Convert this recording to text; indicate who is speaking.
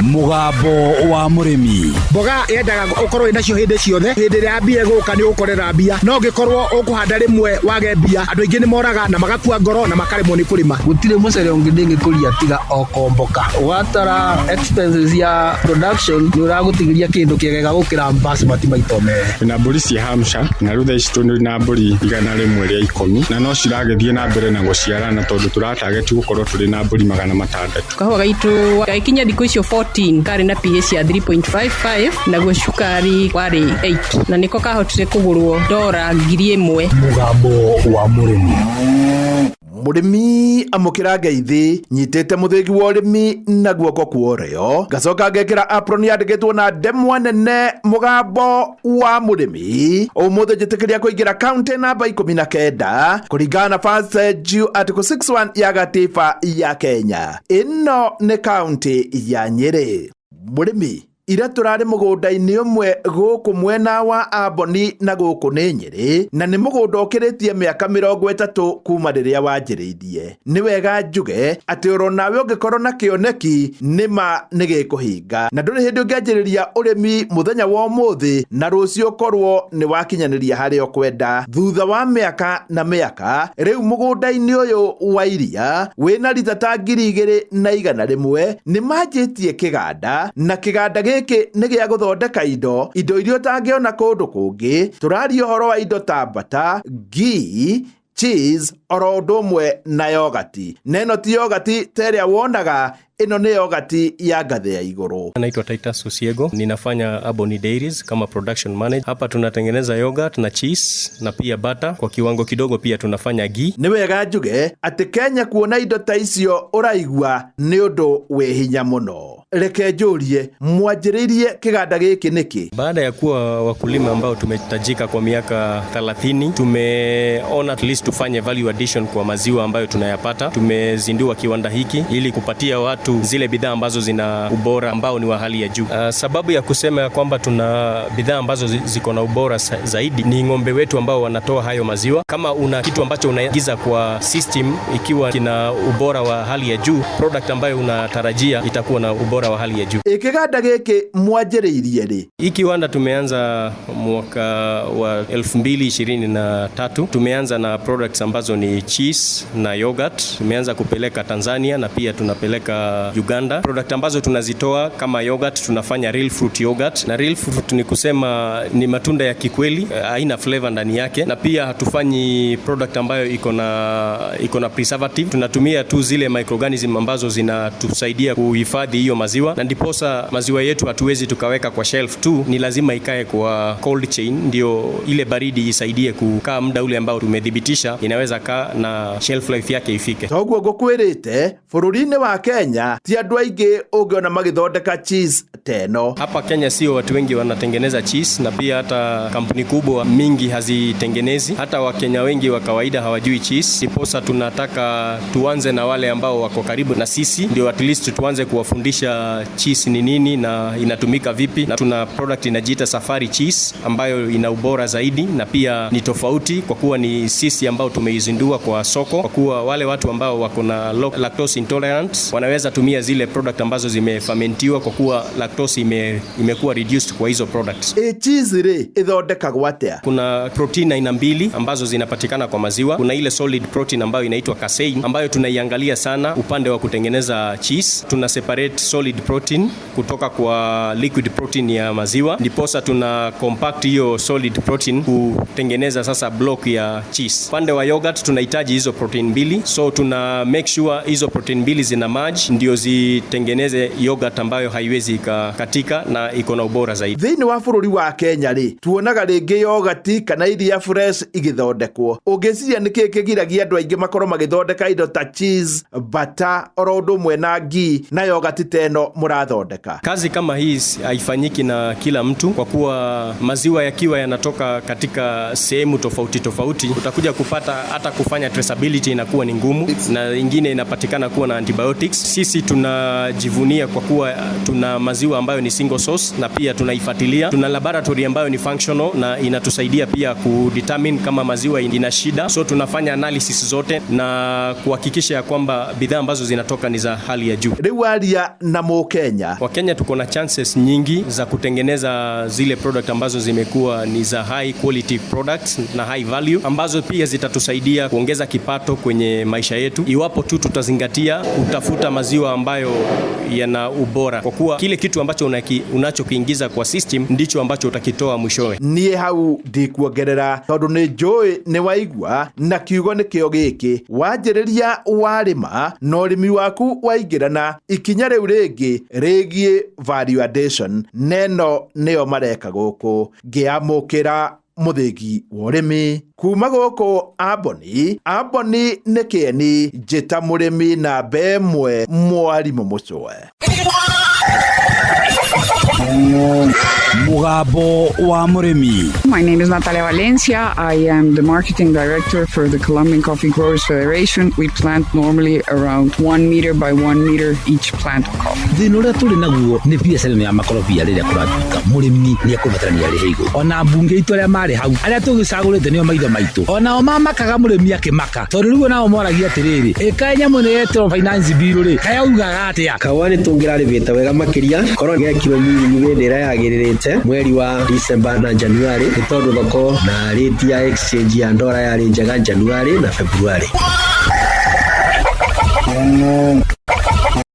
Speaker 1: Mũgambo wa Mũrĩmi.
Speaker 2: Mboga yendaga ũkorwo wĩnacio hĩndĩ ciothe. Hĩndĩ ĩrĩa mbia ĩgũka nĩ ũgũkorera mbia, no ũngĩkorwo ũkũhanda rĩmwe wage mbia, andũ aingĩ nĩ moraga na magakua ngoro na makaremwo nĩ kũrĩma.
Speaker 3: Gũtirĩ mũcere ũngĩ ndĩngĩkũria tiga o Komboka. Ũgatara expenses ya production, nĩ ũragũtigĩria kĩndũ kĩega gũkĩra basmati maita merĩ.
Speaker 4: Na mbũri cia Hampshire, na rĩu thaa ici tũrĩ na mbũri 110, na no ciragĩthiĩ na mbere na gũciarana tondũ tũratarget gũkorwo tũrĩ na mbũri 600.
Speaker 5: Kahũa gaitũ gagĩkinya thikũ icio 14 karĩ na pH ya 3.55, naguo cukari warĩ 8, na nĩko kahotire kũgũrwo dora 1000.
Speaker 1: Mũgambo wa Mũrĩmi.
Speaker 6: Mũrĩmi, amũkĩra ngeithi. Nyitĩte mũthĩgi wa ũrĩmi na guoko kwa ũrĩo, ngacoka ngekĩra apron yandĩkĩtwo na ndemwa nene "Mũgambo wa Mũrĩmi". Ũmũthĩ njĩtĩkĩria kũingĩra kaunti namba 19 kũringana na First Due Article 61 ya gatiba ya Kenya. Ĩno nĩ kaunti ya Nyĩrĩ. Mũrĩmi, ira tũrarĩ mũgũnda-inĩ ũmwe gũkũ mwena wa Amboni, na gũkũ nĩ Nyĩrĩ, na nĩ mũgũnda ũkĩrĩtie mĩaka 30 kuma rĩrĩa wanjĩrĩirie. Nĩ wega njuge atĩ oro nawe ũngĩkorwo na kĩoneki, nĩma nĩ gĩkũhinga, na ndũrĩ hĩndĩ ũngĩanjĩrĩria ũrĩmi mũthenya wa ũmũthĩ na rũciũ ũkorwo nĩ wakinyanĩria harĩa ũkwenda thutha wa mĩaka na mĩaka. Rĩu mũgũnda-inĩ ũyũ wa iria wĩna rita ta 2100 nĩ manjĩtie kĩganda, na kĩganda gĩkĩ nĩ gĩa gũthondeka indo iria ũtangĩona kũndũ kũngĩ. Tũraria ũhoro wa indo ta butter, ghee, cheese, oro ũndũ ũmwe na yogati. Na ĩno ti yogati ta ĩrĩa wonaga, ĩno nĩ yogati ya ngathĩ ya igũrũ.
Speaker 7: Naitwa Titus Osiego, ninafanya Aboni Dairies kama production manager. Hapa tunatengeneza yogurt na cheese na pia butter kwa kiwango kidogo, pia tunafanya ghee.
Speaker 6: Nĩ wega njuge atĩ Kenya kuona indo ta icio ũraigua nĩ ũndũ wĩ hinya mũno. Reke njũrie, mwanjĩrĩirie kĩganda gĩkĩ nĩkĩ?
Speaker 7: Baada ya kuwa wakulima ambao tumetajika kwa miaka 30, tumeona at least tufanye value addition kwa maziwa ambayo tunayapata. Tumezindua kiwanda hiki ili kupatia watu zile bidhaa ambazo zina ubora ambao ni wa hali ya juu. Sababu ya kusema ya kwamba tuna bidhaa ambazo ziko na ubora zaidi ni ng'ombe wetu ambao wanatoa hayo maziwa. Kama una kitu ambacho unaingiza kwa system ikiwa kina ubora wa hali ya juu, product ambayo unatarajia itakuwa na ubora wa hali ya juu.
Speaker 6: Ĩ kĩganda gĩkĩ mwanjĩrĩirie rĩ?
Speaker 7: Hii kiwanda tumeanza mwaka wa 2023. Tumeanza na products ambazo ni cheese na yogurt. Tumeanza kupeleka Tanzania na pia tunapeleka Uganda. Product ambazo tunazitoa kama yogurt, tunafanya real fruit yogurt, na real fruit ni kusema ni matunda ya kikweli, haina flavor ndani yake, na pia hatufanyi product ambayo iko na preservative. Tunatumia tu zile microorganism ambazo zinatusaidia kuhifadhi hiyo maziwa, na ndiposa maziwa yetu hatuwezi tukaweka kwa shelf tu, ni lazima ikae kwa cold chain, ndio ile baridi isaidie kukaa muda ule ambao tumethibitisha inaweza kaa na shelf life yake ifike.
Speaker 6: Toguo ngũkwĩrĩte, bũrũri-inĩ wa Kenya ti andũ aingĩ ũngĩona magĩthondeka cheese teno.
Speaker 7: Hapa Kenya sio watu wengi wanatengeneza cheese, na pia hata kampuni kubwa mingi hazitengenezi. Hata Wakenya wengi wa kawaida hawajui cheese. Ndiposa tunataka tuanze na wale ambao wako karibu na sisi, ndio at least tuanze kuwafundisha cheese ni nini na inatumika vipi. Na tuna product inajiita Safari Cheese ambayo ina ubora zaidi na pia ni tofauti kwa kuwa ni sisi ambao tumeizindua kwa soko, kwa kuwa wale watu ambao wako na lactose intolerance wanaweza tumia zile product ambazo zimefermentiwa, kwa kuwa lactose imekuwa reduced kwa hizo products.
Speaker 6: Ĩ cheese rĩ, ĩthondekagwo atĩa?
Speaker 7: Kuna protein aina mbili ambazo zinapatikana kwa maziwa. Kuna ile solid protein ambayo inaitwa casein, ambayo tunaiangalia sana upande wa kutengeneza cheese. Tuna separate solid protein kutoka kwa liquid protein ya maziwa, ndiposa tuna compact hiyo solid protein kutengeneza sasa block ya cheese. Upande wa yogurt tunahitaji hizo protein mbili, so tuna make sure hizo protein mbili zina merge ndio zitengeneze yogurt ambayo haiwezi ikakatika na iko na ubora zaidi.
Speaker 6: Thĩinĩ wa bũrũri wa Kenya rĩ, tuonaga rĩngĩ yogati kana iria fresh igĩthondekwo. Ũngĩciria nĩkĩ kĩgiragia andũ aingĩ makorwo magĩthondeka indo ta cheese, butter, oro ũndũ ũmwe na ghee na yogati ta ĩno mũrathondeka?
Speaker 7: Kazi kama hii haifanyiki na kila mtu, kwa kuwa maziwa yakiwa yanatoka katika sehemu tofauti tofauti, utakuja kupata hata kufanya traceability inakuwa ni ngumu, na ingine inapatikana kuwa na antibiotics. Sisi Sisi tunajivunia kwa kuwa tuna maziwa ambayo ni single source na pia tunaifuatilia. Tuna laboratory ambayo ni functional na inatusaidia pia kudetermine kama maziwa ina shida, so tunafanya analysis zote na kuhakikisha ya kwamba bidhaa ambazo zinatoka ni za hali ya juu.
Speaker 6: Rĩu aria na Mũkenya.
Speaker 7: Wakenya tuko na chances nyingi za kutengeneza zile product ambazo zimekuwa ni za high quality products na high value ambazo pia zitatusaidia kuongeza kipato kwenye maisha yetu, iwapo tu tutazingatia kutafuta maziwa ambayo yana ubora, kwa kuwa kile kitu ambacho unachokiingiza kwa system ndicho ambacho utakitoa mwishowe.
Speaker 6: Niĩ hau ndikuongerera tondũ nĩ njũĩ nĩ waigua na kiugo nĩkĩo gĩkĩ wanjĩrĩria warĩma na ũrĩmi waku waingĩrana ikinya rĩu rĩngĩ rĩgiĩ value addition neno nĩyo mareka gũkũ. Ngĩamũkĩra mũthĩgi wa ũrĩmi kuma gũkũ Amboni. Amboni nĩ kĩeni njĩta mũrĩmi namba ĩmwe mwarimũ mũcwe.
Speaker 1: Mũgambo wa mũrĩmi.
Speaker 8: My name is Natalia Valencia. I am the marketing director for the Colombian Coffee Growers Federation. We plant normally around 1 meter by 1 meter each plant of coffee.
Speaker 1: Thĩna ũrĩa tũrĩ naguo nĩ biacara ĩno ya makorobia rĩrĩa kũratuĩka mũrĩmi nĩ ekũbatarania arĩhe igũrũ. Ona mbunge itũ arĩa marĩ hau arĩa tũgĩcagũrĩte nĩo maitho maitũ, onao mamakaga mũrĩmi akĩmaka, tondũ rĩu onao moragia atĩrĩrĩ, ĩkaĩ nyamũ ĩno yetĩrwo finance bill rĩ, kayaugaga atĩa?
Speaker 9: Kahũa nĩ tũngĩrarĩmĩte wega makĩria korwo gekirwo mĩrĩmu hĩndĩ ĩrĩa yagĩrĩrĩte mweri wa December na January, nĩ tondũ thoko na rate ya exchange ya ndora yarĩ njega January na February.